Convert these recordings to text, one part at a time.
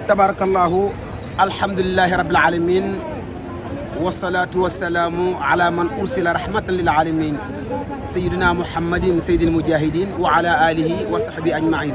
tabarakallahu alhamdulillahi rabbil alamin wassalatu wassalamu ala man ursila rahmatan lil alamin sayyidina muhammadin sayyidil mujahidin wa ala alihi wa sahbi ajmain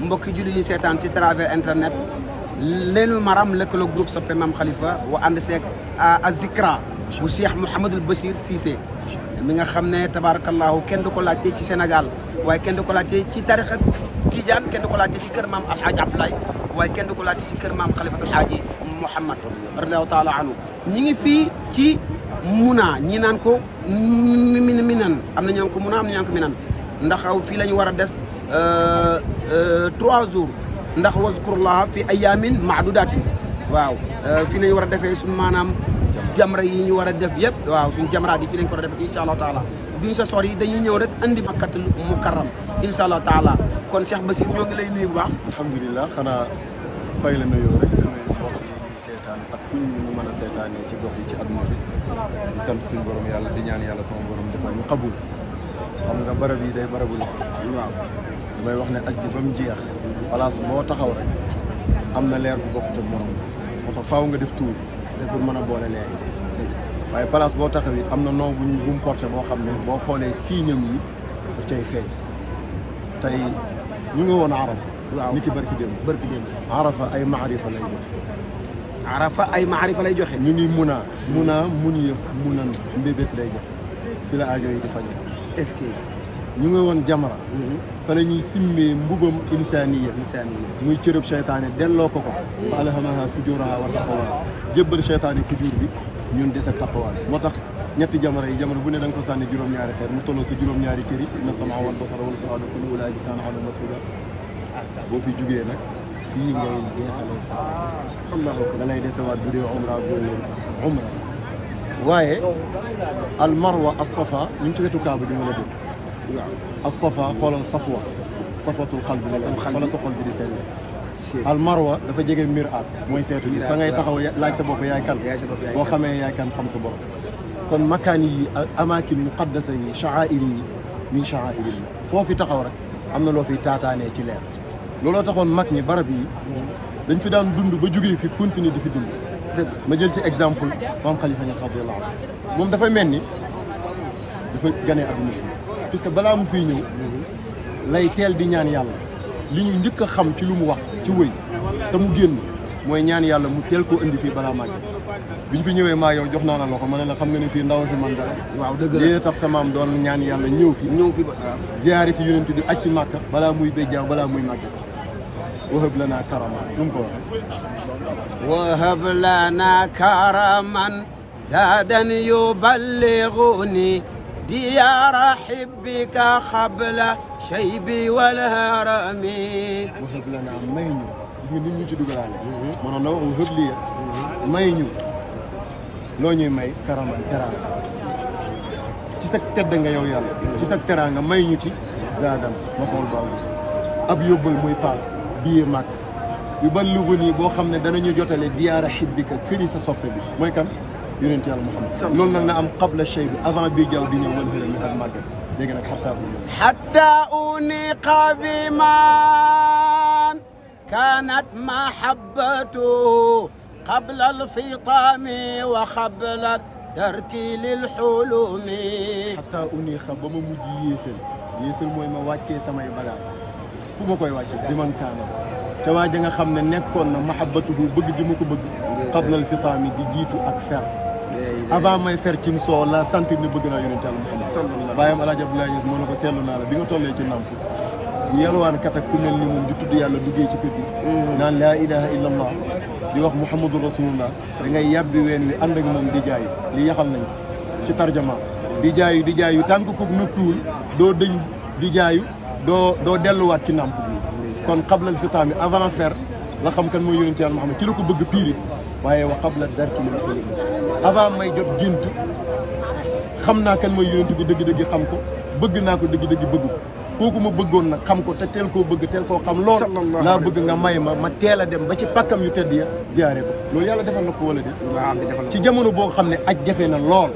mbokki julli ñi seetaan ci travers internet Leynul Maram lëkkaloo groupe soppe Mame Khalifa wa ànd seek Azikra bu Cheikh Mouhamadul Bachir Cissé mi nga xam ne tabarakallahu kenn du ko laajte ci Sénégal waaye kenn du ko laajte ci tarixa Tijaan kenn du ko laajte ci kër maam Alxaaji Abdoulaye waaye kenn du ko laajte ci kër maam Khalifatul Xaaji Mouhamad radiallahu taala anhu ñi ngi fii ci Muna ñi naan ko minan am na ñu naan ko Muna am na ñu naan ko minan ndax fii la ñu war a des 3 jours ndax wazkurullaha fi ayamin maadudatin waaw fii la ñu war a defee suñu maanaam jamra yi ñu war a def yëpp waaw suñu jamraat yi fii lañ ko war a def incha allahu taala duñ sa sor yi dañuy ñëw rek andi makkatul mukarram incha allahu taala kon Cheikh Bassir ñoo ngi lay nuyu bu baax. alhamdulilah xanaa fay la nuyoo rek te nuyu mbokk yi seetaan ak fu ñu mën a seetaanee ci gox yi ci adduna bi di sant suñu borom yàlla di ñaan yàlla sama borom defal ñu xabul xam nga barab yi day barabul waaw damay wax ne aj bi ba mu jeex place boo taxaw rek am na leer bu bokkut ak morom moo tax faaw nga def tuur pour mën a boole leer waaye place boo taxaw it am na noo bu mu porté boo xam ne boo xoolee signam yi daf cay feeñ tey ñu ngi woon Arafa. waaw nit ki barki démb. Arafa ay maarifa lay joxe. Arafa ay maarifa lay joxe. ñu ngi mun yëpp munan mbébét lay joxe fi la aajo yi di faje. est-ce que. ñu ngi woon Jamra. fa la ñuy simmee mbubam insaaniya. muy cërëb seytaane delloo ko ko. fa alhamaha fujuraha wa taqwaha jébbal seytaane fujur bi ñun des ak taqwa moo tax ñetti jamra yi jamono bu ne da nga ko sànni juróom-ñaari xeer mu tolloo sa juróom-ñaari cëri inna samaa wal basara wal fuaada kullu ulaa'ika kaana anhu mas'uula boo fi jugee nag fii ngay jeexalee sa allahu akbar da lay desewaat bu dee umra waaye al marwa as safa ñu ngi ci wetu kaaba bi nga la dégg waaw as safa xoolal safwatul qalbi xoolal sa xol bi di sell al marwa dafa jege miraat mooy seetu bi fa ngay taxaw laaj sa bopp yaay kan boo xamee yaay kan xam sa borom kon makaan yi amaakin muqaddasa yi sha'air yi min sha'air yi foo fi taxaw rek am na loo fiy taataanee ci leer looloo taxoon mag ñi barab yi dañ fi daan dund ba jógee fi continuer di fi dund ma jël ci exemple Mame Khalifa Niass radiyallahu anhu moom dafay mel ni dafa ganee adduna fi puisque balaa mu fiy ñëw lay teel di ñaan yàlla li ñu njëkk a xam ci lu mu wax ci wëy te mu génn mooy ñaan yàlla mu teel koo indi fii balaa màgg bi ñu fi ñëwee maa yow jox naa la loxo ma ne la xam nga ne fii ndaw fi man dara waaw dëgg la lii tax sa maam doon ñaan yàlla ñëw fi ba ziyaari si yonent di aj si màkka balaa muy béjjaaw balaa muy màgg wahab lana karaman nu mu ko waxee wahab lana karaman zaadan yuballighuni diyaara hibbika xabla shaybi wal harami wahab lana may ñu gis nga nit ñu ci dugalaale mënoon na wax wahab lii may ñu loo ñuy may karaman teraanga ci sa tedd nga yow yàlla ci sa teraanga may ñu ci zaadan ma xool baabu ab yóbbal muy paas biye màgg yu ballugu nii boo xam ne danañu jotale diyaara hibbika këri sa soppe bi mooy kan yonent yàlla Muhammad loolu nag na am qabla shay bi avant bi jaww di ñëw wal hërami ak màggal léegi nag hatta uniqa bi man kanat mahabbatu qabla alfitami wa qabla darki lil hulumi hatta uniqa ba ma mujj yéesal mooy ma wàccee samay bagage fu ma koy wàcce di man kaana te waa ja nga xam ne nekkoon na mahabbatuhu bëgg gi ma ko bëgg qabla alfitami di jiitu ak fer avant may fer cim soo la sentir ne bëgg naa yonent Yàlla Muhammad bàyyam Alaaji Abdoulaye Niass moo ne ko seetlu naa la bi nga tollee ci namp yelwaan kat ak ku mel ni moom di tudd yàlla duggee ci kër gi naan laa ilaha illa allah di wax muhammadu rasulullah da ngay yàbbi ween wi ànd ak moom di jaay li yaxal nañ ci tarjama di jaayu tànk ko noppiwul doo dëñ di jaayu doo delluwaat ci namp bi kon xablal fitaami avant fer la xam kan mooy yonent Yàlla Muhammad ci la ko bëgg piiri waaye wa xabla darki li avant may jot gént xam naa kan mooy yonent bi dëgg-dëgg xam ko bëgg naa ko dëgg-dëgg bëgg ko kooku ma bëggoon nag xam ko te teel koo bëgg teel koo xam lool laa bëgg nga may ma teel a dem ba ci pàkkam yu tedd ya ziyaare ko loolu yàlla defal na ko wala de ci jamono boo xam ne aj jafe na lool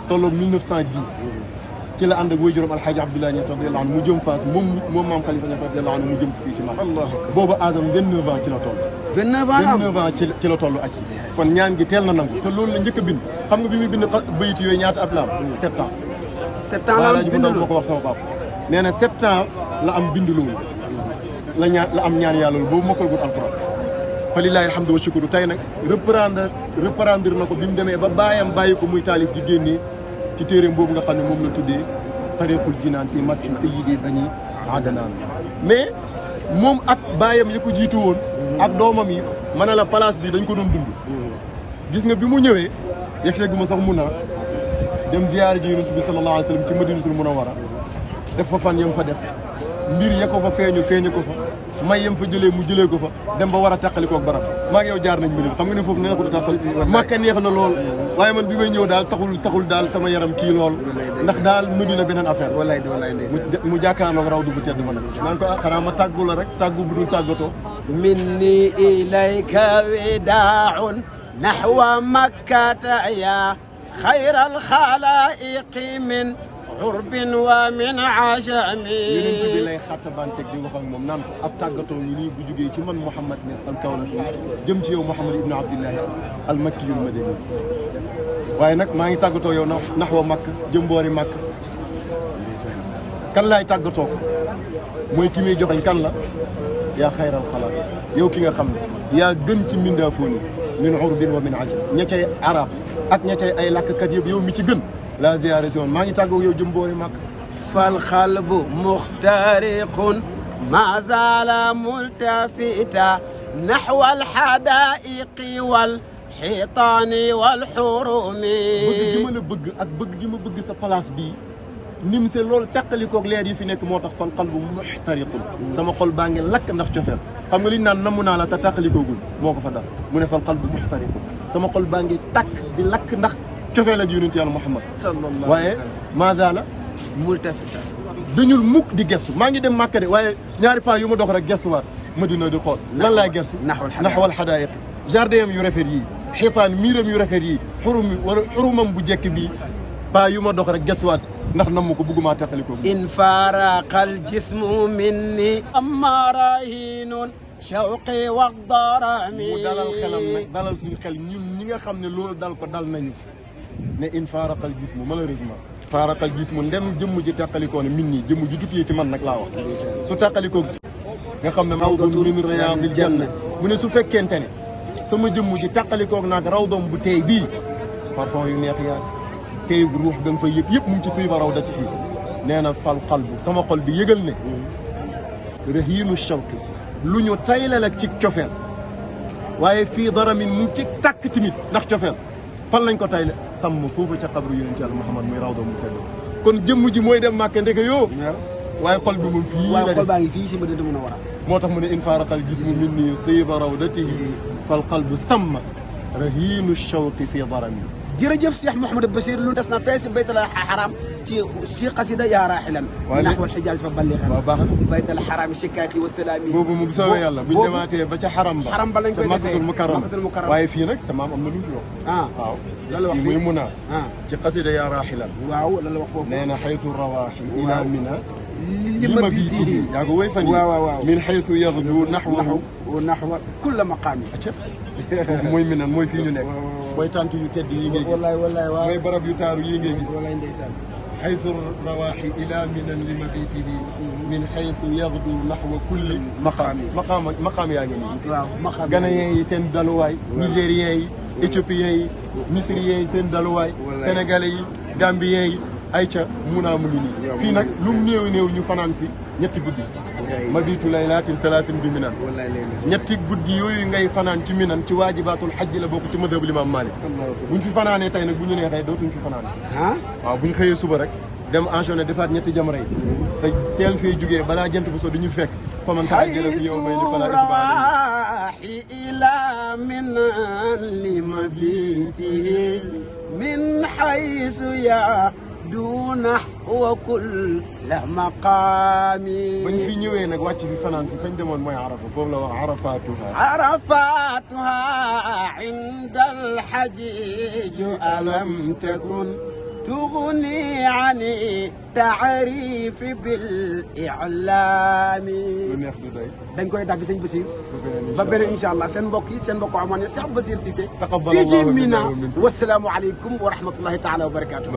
tolloog 1910 ci la ànd ak waajuram alxaaji Abdoulaye Niass radiyallahu anhu mu jëm Fass moom maam Khalifa Niass radiyallahu anhu mu jëm si fii ci Makka boobu Azam 29 ans ci la toll 29 ans ci la toll aj kon ñaan gi teel na nangu te loolu la njëkk a bind xam nga bi muy bind bayit yooyu ñaata at la am 7 ans 7 ans la am bind loolu moo ko wax sama papa nee na 7 ans la am bind loolu la am ñaan yàlla loolu boobu mokkal gul alquran fa lillahi alhamdu wa shukru tey nag reprendre na ko bi mu demee ba baayam bàyyi ko muy taalif di génnee ci téeréem boobu nga xam ne moom la tuddee tariqul jinaan fi madhi sayyidi bani Adnaan mais moom ak baayam ya ko jiitu woon ak doomam yi mën na la place bi dañ ko doon dund gis nga bi mu ñëwee yegg seegu ma sax mun a dem ziyaare ji yonent bi sallallahu alayhi wa sallam ci madinatul munawwara def fa fan yam fa def mbir ya ko fa feeñu ko fa may yam fa jëlee mu jëlee ko fa dem ba war a tàqali koog barab maa ngi yow jaar nañ Medina xam nga ne foofu neexul a tàqali Makka neex na lool waaye man bi may ñëw daal taxul daal sama yaram kii lool ndax daal Medina beneen affaire mu jàkkaarloog raw du bu tedd ma nag naan ko xanaa ma tàggu la rek tàggu bu dul tàggatoo minni ilayka widaa'un nahwa makkata ya xayral xalaa'iqi min urbin wa min ajami yonent bi lay xattabanteeg di wax ak moom naan ko ab tàggatoo yi nii bu jugee ci man Mouhamed Niass al-Kawlaxi jëm ci yow Mouhamed ibn Abdillahi al-Makki al-Madani waaye nag maa ngi tàggatoo yow naxwa Makka jëm boori Makka kan laay tàggatoo ko mooy ki muy joxeñ kan la yaa xayral xalaat yow ki nga xam ne yaa gën ci mbindaafoon yi min urbin wa min ajam ña cay arab ak ña cay ay làkkat yëpp yow mi ci gën la ziyaare si woon maa ngi tàggoo yow jëm boori Makka fal xalbu muxtariqun ma zaala multafita naxwa alxadaiqi wal xiitaani wal xurumi bëgg gi ma la bëgg ak bëgg gi ma bëgg sa place bii nim se loolu tàqalikoog leer yi fi nekk moo tax fal xalbu muxtariqun sama xol baa ngi lakk ndax cofeel xam nga liñ naan namm naa la te tàqalikoogul moo ko fa dal mu ne fal xalbu muxtariqun sama xol baa ngi tàkk di lakk ndax cofeel ak yonent yàlla Muhammad sallallahu waaye maadaala multafita dañul mukk di gestu maa ngi dem Màkka de waaye ñaari pas yu ma dox rek gestuwaat Madina di xool lan laay gestu naxwal xadaayiq jardin am yu rafet yii xiitaan miiram yu rafet yii xurumam bu jekk bii pas yu ma dox rek gestuwaat ndax nam ko bëgguma teqaliko in faraqa al jismu minni amma rahinun shawqi wa darami mu dalal xelam nag dalal suñu xel ñun ñi nga xam ne loolu dal ko dal nañu ne in faaraqal jismu malheureusement faaraqal jismu ndem jëmm ji tàqalikoo ne min nii jëmm ji tukkee ci man nag laa wax su tàqalikoo nga xam ne rawdun min riyaadil janna mu ne su fekkente ne sama jëmm ji tàqalikoog naag rawdom bu teey bii parfum yu neex yaa teeyug ruux ga nga fay yëg yëpp mu ngi ci tuy ba rawdati fii nee na fal qalbu sama xol bi yëgal ne rahiinu shawqi lu ñu taylal ak ci cofeel waaye fii dara min mu ngi ci tàkk timit ndax cofeel fan lañ ko tayle sàmm foofu ca xabru yonent Yàlla Muhammad muy raw doomu tedd kon jëmm ji mooy dem Màkka ndeke yoo waaye xol bi moom fii la des xol baa ngi fii si Madina Munawwara moo tax mu ne in faaraqal jismu minni tiiba rawdatihi fal qalbu samma rahiinu shawqi fii darami jërëjëf Cheikh Mouhamadou Bachir lu des na fee si baytal xaram ci si xasida yaa raaxilan naxwal xijaaz fa balligan waaw baax na baytal xaram shikaati wa salaami boobu mu soobee yàlla buñ demaatee ba ca xaram ba lañ koy defee Makkatul Mukarram waaye fii nag sa maam am na lu mu fi wax waaw lan la wax muy munaa ci xasida yaa raaxilan waaw lan la wax foofu nee na xaytu rawaaxi ila mina lima biitihi yaa ko woy fan yi min xaytu yagdu naxwa kulla maqaami mooy minan mooy fii ñu nekk mooy tant yu tedd yi ngay gis mooy barab yu taaru yi ngay gis xaytu rawaaxi ila minan li mabitihi min xaytu yagdu naxwa kulli maqaam yaa ngi nii ghanéens yi seen daluwaay nigériens yi éthiopiens yi misriens yi seen daluwaay sénégalais yi gambiens yi ayca munaa mu ngi nii fii nag lu mu néew néew ñu fanaan fi ñetti guddi mabitu laylaatin salaatin bi minan ñetti guddi yooyu ngay fanaan ci minan ci waajibaatul xajj la bokk ci madhabu Imaam Maalik buñ fi fanaanee tey nag bu ñu neexee dootuñ fi fanaan waaw buñ xëyee suba rek dem enchaîné defaat ñetti jamra yi te teel fee jugee balaa jant bu so duñu fekk faman taajjala fi yawmayni falaa isma alayhi ila minan li mabitihi min haysu ya duna wa kulla maqaami bañ fi ñëwee nag wàcc fi fanaan fi fañ demoon mooy Arafa foofu la wax arafatuha inda alxajiju alam takun تغني عن التعريف بالإعلام dañ koy dagg sëñ Basir ba beneen incha allah seen mbokk yi seen mbokk amoon ne Cheikh Basir Cissé fii ci Mina wasalaamu aleykum wa rahmatullahi taala wa barakaatu